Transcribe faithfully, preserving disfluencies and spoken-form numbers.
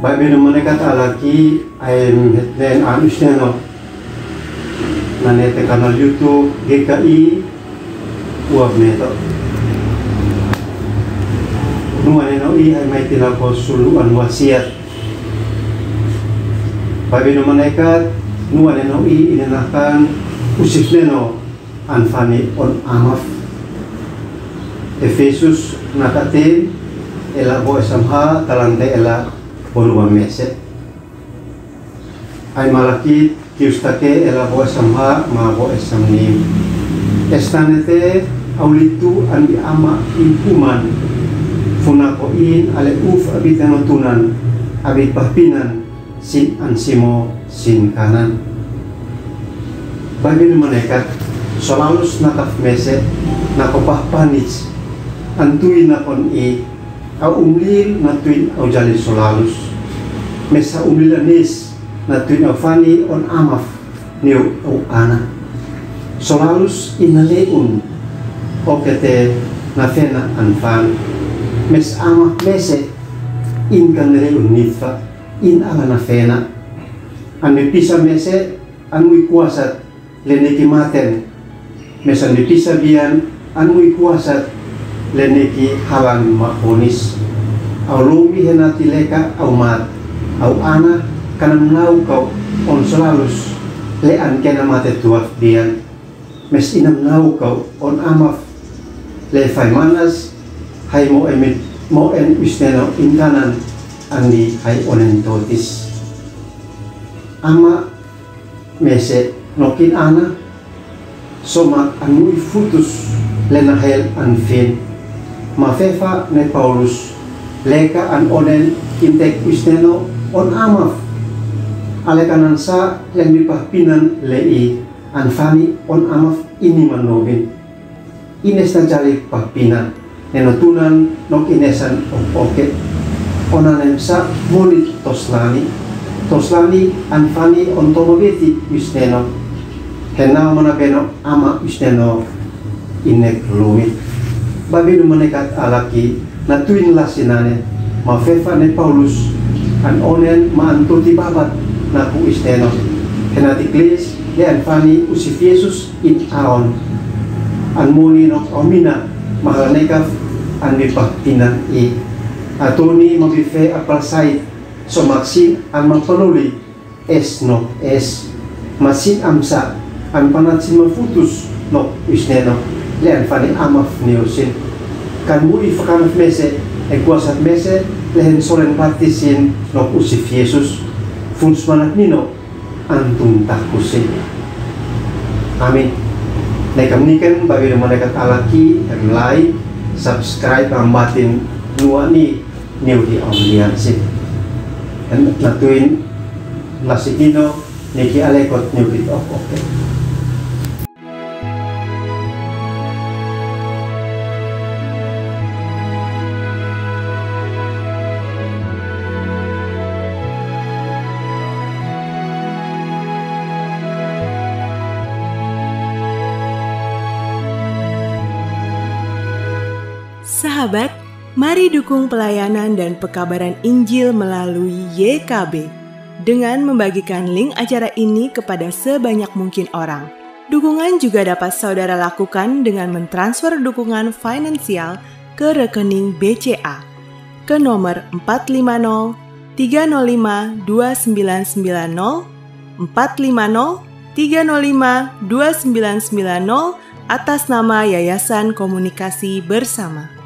Baibel Manaikat Alaki, ai, mm, hetnen an usneno. Nane te kanal YouTube G K I, uap meto. Nuan neno i ai mai tina ko sulu an wasiat. Baibel Manaikat, nuan neno i inenakan usif neno an fani on amaf. Efesus naka ten, ela bo esam ha talante ela bo lua mese. Ai Malaki, kiustake ela bo esam ha ma bo esam nim. Estanete aulitu an bi ama in kuman. Funa ko in ale uf abit ano tunan, abit papinan, sin an simo, sin kanan. Baibel Manaikat, solalus na taf mese, na ko pahpanich, an tuin na kon i, au umlil na tuin au jali solalus. Mes au umlil anis na tuin au fani on amaf niu au ana. Solalus ina leun, okete na fena an fan. Mes amaf mese, in kan leun nitfa, in ala na fena. An mi pisa mese, an mui kuasat, le neki maten. Mes an mi pisa bian, an mui kuasat, le neki halan makonis. Au lumi hena ti leka au mat, au ana, kana mnau kau on solalus, le an kena mate tuaf bian. Mes ina mnau kau on amaf, le fai manas, hai mo emit, mo en usneno in kanan, an di hai onen totis. Ama mese nokin ana, soma an mui futus le na hel an fin. Ma fefa ne Paulus, leka an onen intek usneno on amaf. Ale kanan sa le mi pahpinan le i an fani on amaf ini manobin. Ines na jali pahpina, neno tunan nok inesan ok oke. Ona nem sa moni toslani. Toslani an fani on toma beti usneno. Hena mana beno ama usneno inek lumi. Baibel Manaikat Alaki na tuin lasi nane, ma fefa ne Paulus, an onen ma an toti babat na ku usneno. Hena ti klis, le an fani usif Yesus in aon. An moni nok au mina, mahala nekaf an mi pahpinan i. Atoni ma bife apal sait, so maksin an ma paloli, es nok es. Masin amsa, an panat sin ma futus, nok usneno, le an fani amaf niusin. Kan mui fakanaf mese, e kuasaf mese, le hen solen batisin, nok usif Yesus. Funs manaf nino, antum takusin. Amin. Nekam niken Baibel Manaikat Alaki, em like, subscribe, ambatin nuani niu di audiensi. Em na tuin lasi nino, neki alekot niu di ok oke. Sahabat, mari dukung pelayanan dan pekabaran Injil melalui Y K B dengan membagikan link acara ini kepada sebanyak mungkin orang. Dukungan juga dapat saudara lakukan dengan mentransfer dukungan finansial ke rekening B C A ke nomor empat lima nol tiga nol lima dua sembilan sembilan nol, empat lima nol tiga nol lima dua sembilan sembilan nol, atas nama Yayasan Komunikasi Bersama.